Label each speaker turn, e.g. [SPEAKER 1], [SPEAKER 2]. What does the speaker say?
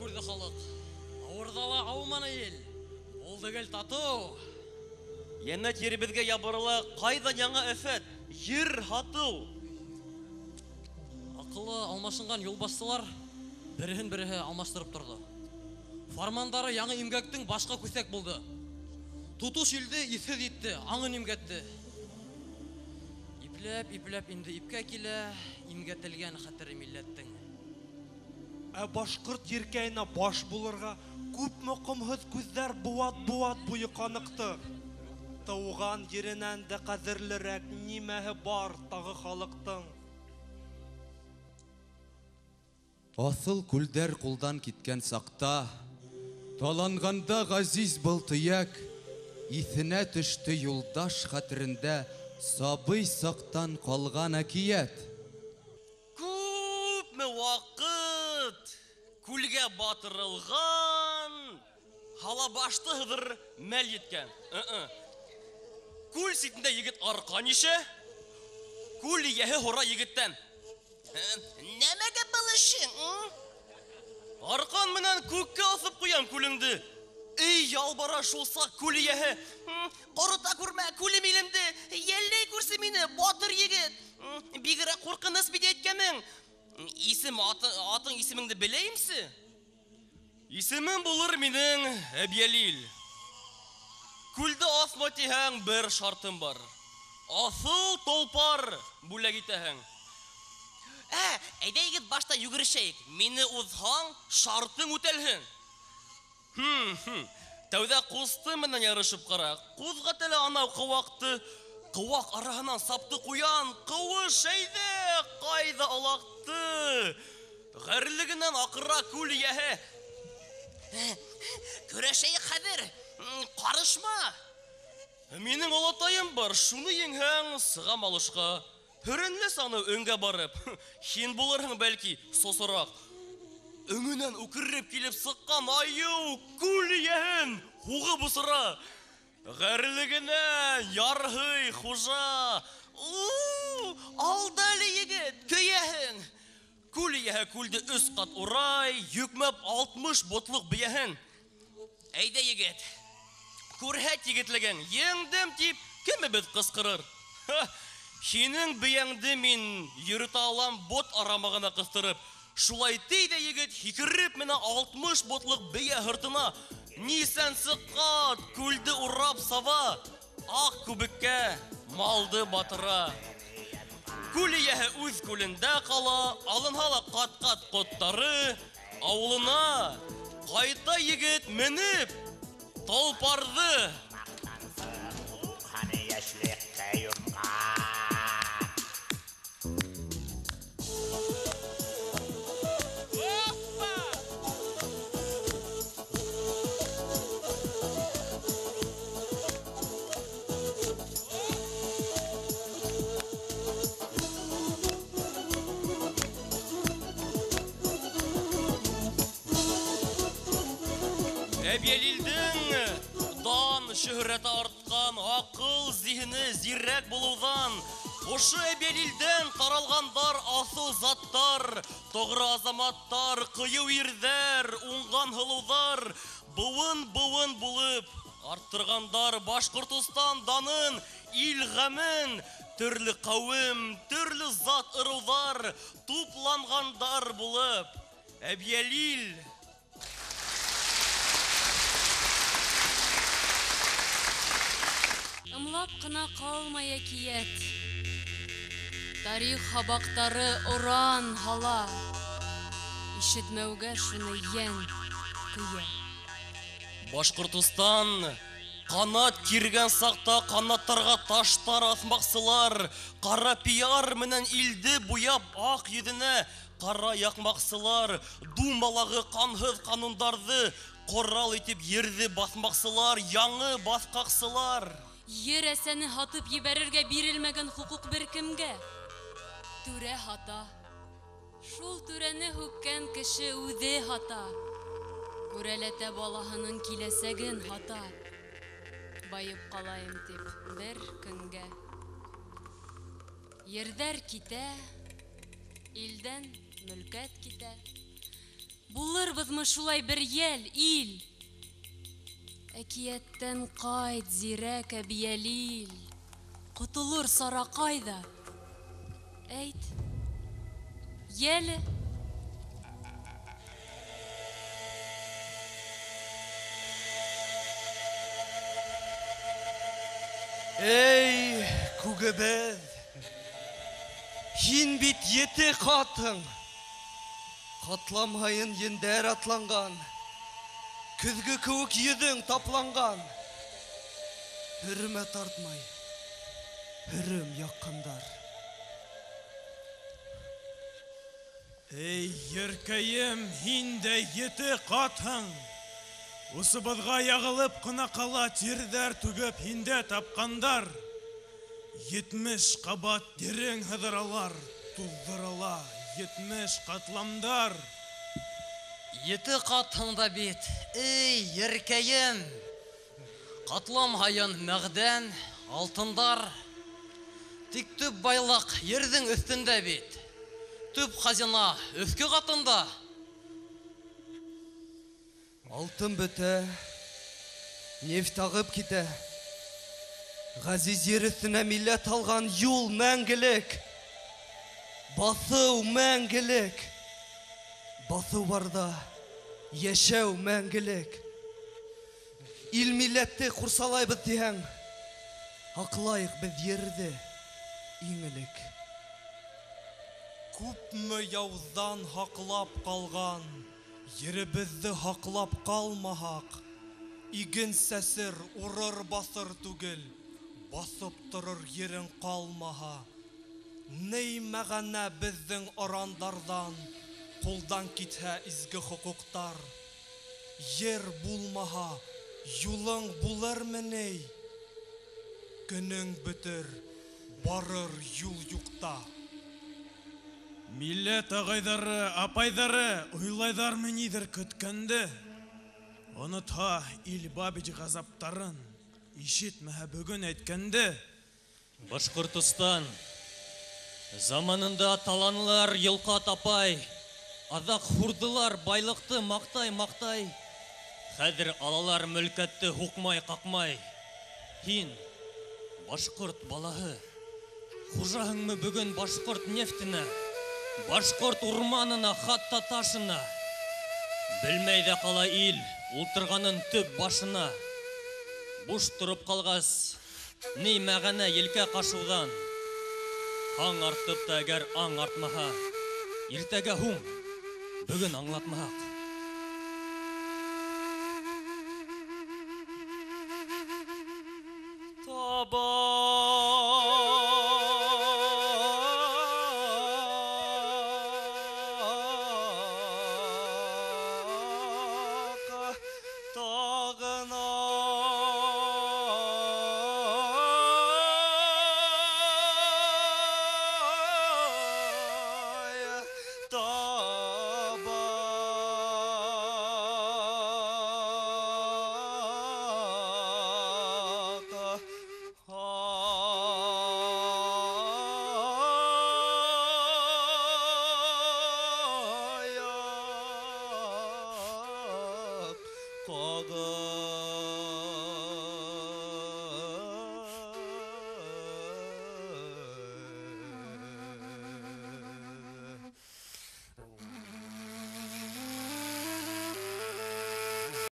[SPEAKER 1] күрҙе халыҡ. Ауырҙа ла ауманы ил. Булды гел татыу.
[SPEAKER 2] Йәннәт еребеҙгә ябырыла ҡайҙан яңы афәт? Ер һатыу.
[SPEAKER 1] Аҡылы алмашынған юлбашсылар береһен береһе алмаштырып торҙо. Фармандары яңы имгәктең башҡа күҫәк булды. Тотош илде иҫһеҙ итте, аңын имгәтте. Ипләп-ипләп инде ипкә килә, имгәтелгән хәтере милләттең.
[SPEAKER 3] Ә башҡорт еркәйенә баш булырға күпме ҡомһоҙ күҙҙәр быуат-быуат буйы ҡаныҡты. Тыуған еренән дә ҡәҙерлерәк нимәһе бар тағы халыҡтың?
[SPEAKER 4] Аҫыл күлдәр ҡулдан киткән саҡта, таланғанда ғәзиз был төйәк, иҫенә төштө юлдаш хәтерендә сабый саҡтан ҡалған әкиәт.
[SPEAKER 2] Күпме ваҡыт күлгә батырылған, һалабашты һыҙыр мәл еткән. Күл ситендә егет арҡан ишә, күл эйәһе һорай егеттән.
[SPEAKER 5] Нәмәгә был эшең?
[SPEAKER 2] Арҡан менән күккә аҫып ҡуям күлеңде. Эй, ялбара шул саҡ күл эйәһе.
[SPEAKER 5] Ҡорота күрмә, күлем илемде. Йәлләй күрсе мине, батыр егет. Бигерәк ҡурҡыныс бит әйткәнең.
[SPEAKER 2] Исем, атың исемеңде беләйемсе? Исемем булыр минең Әбйәлил. Күлде аҫма тиһәң, бер шартым бар. Аҫыл толпар бүләк итәһең.
[SPEAKER 5] Әйҙә егет, башта йүгерешәйек.
[SPEAKER 2] Мине уҙһаң, шартың үтәлһен. Тәүҙә ҡусты менән ярышып ҡара. Ҡуҙғат әле анау ҡыуаҡты. Ҡыуаҡ араһынан сапты ҡуян. Ҡыуыш, әйҙә, ҡайҙа олаҡты. Ғәрлегенән аҡыра күл эйәһе.
[SPEAKER 5] Көрәшәйек хәҙер. Ҡарышма.
[SPEAKER 2] Минең олатайым бар, шуны еңһәң, сығам алышҡа. Һөрәнле саны өңгә барып. Һин булырһың бәлки сосораҡ. Өңөнән үкереп килеп сыҡҡан айыу күл эйәһен һуғып осора. Ғәрлегенән ярһый хужа.
[SPEAKER 5] У, алда әле егет, көйәһең.
[SPEAKER 2] Күл эйәһе күлде 3 ҡат урай, йөкмәп 60 ботлоҡ бейәһен. Әйҙә егет, күрһәт егетлеген, еңдем тип кемебеҙ ҡысҡырыр? Һинең бейәңде мин йөрөтә алам бот арамағына ҡыҫтырып. Шулай тей ҙә егет һикереп менә 60 ботлоҡ бейә һыртына. Нисәнсе ҡат күлде урап саба, аҡ күбеккә малды батыра. Күл эйәһе үҙ күлендә ҡала, алынһа ла ҡат-ҡат ҡоттары, ауылына ҡайта егет менеп толпарҙы. Әбйәлилдең дан шөһрәте артҡан, аҡыл зиһене зирәк булыуҙан, ошо Әбйәлилдән таралғандар аҫыл заттар, тоғро азаматтар, ҡыйыу ирҙәр, уңған һылыуҙар, быуын-быуын булып арттырғандар Башҡортостан данын, ил ғәмен, төрлө ҡәүем, төрлө зат ырыуҙар тупланғандар булып Әбйәлил.
[SPEAKER 6] Ымлап ҡына ҡалмай әкиәт. Тарих һабаҡтары оран һала. Ишетмәүгә шуны йән көйә.
[SPEAKER 2] Башҡортостан ҡанат киргән саҡта ҡанаттарға таштар аҫмаҡсылар, ҡара пиар менән илде буяп аҡ йөҙөнә ҡара яҡмаҡсылар, думалағы ҡанһыҙ ҡанундарҙы ҡорал итеп ерҙе баҫмаҡсылар, яңы баҫҡаҡсылар.
[SPEAKER 6] Ер әсәне һатып ебәрергә бирелмәгән хоҡуҡ бер кемгә? Түрә һата. Шул түрәне һүккән кеше үҙе һата. Күрәләтә балаһының киләсәген һата. Байып ҡалайым тип бер көнгә. Ерҙәр китә, илдән мөлкәт китә. Булырбыҙ Булырбыҙмы шулай бер йәл, ил? Әкиәттән ҡайт, зирәк Әбйәлил. Ҡотолор сара ҡайҙа? Әйт. Йәле.
[SPEAKER 3] Эй, күгебеҙ! Һин бит ете ҡатың. Ҡатлам һайын ендәр атланған. Көҙгө кеүек йөҙөң тапланған. Һөрөмә тартмай, һөрөм яҡҡандар.
[SPEAKER 7] Эй, еркәйем, һин дә ете ҡатһың. Усыбыҙға яғылып ҡына ҡала тирҙәр түгеп һиндә тапҡандар. 70 ҡабат терең һыҙыралар, туҙҙырыла 70 ҡатламдар.
[SPEAKER 1] Ете ҡатһың да бит, эй, еркәйем. Ҡатлам һайын мәғдән, алтындар. Тик төп байлыҡ ерҙең өҫтөндә бит. Төп хазина өҫкө ҡатында.
[SPEAKER 3] Алтын бөтә, нефть ағып китә. Ғәзиз ер өҫтөнә милләт алған юл мәңгелек. Баҫыу мәңгелек. Баҫыу барҙа йәшәү мәңгелек. Ил милләтте ҡурсалайбыҙ тиһәң, һаҡлайыҡ беҙ ерҙе иң элек. Күпме яуҙан һаҡлап ҡалған, еребеҙҙе һаҡлап ҡалмаһаҡ, иген сәсер, урыр баҫыр түгел, баҫып торор ерең ҡалмаһа. Ни мәғәнә беҙҙең орандарҙан, ҡулдан китһә изге хоҡуҡтар. Ер булмаһа, юлың булырмы ни? Көнөң бөтөр, барыр юл юҡта.
[SPEAKER 7] Милләт ағайҙары, апайҙары уйлайҙармы ниҙер көткәнде? Онотһа ил Бабич ғазаптарын, ишетмәһә бөгөн әйткәнде.
[SPEAKER 2] Башҡортостан заманында таланылар йылҡа тапай, аҙаҡ һурҙылар байлыҡты маҡтай-маҡтай. Хәҙер алалар мөлкәтте һуҡмай-ҡаҡмай. Һин, башҡорт балаһы, хужаһыңмы бөгөн башҡорт нефтенә, башҡорт урманына, хатта ташына? Белмәй ҙә ҡала ил ултырғанын төп башына. Буш тороп ҡалғас, ни мәғәнә елкә ҡашыуҙан? Аң артып та әгәр аң артмаһа, иртәгә һуң, бөгөн аңлатмаһаҡ.
[SPEAKER 3] Табаҡ тағына. Аяҡ ҡағыр.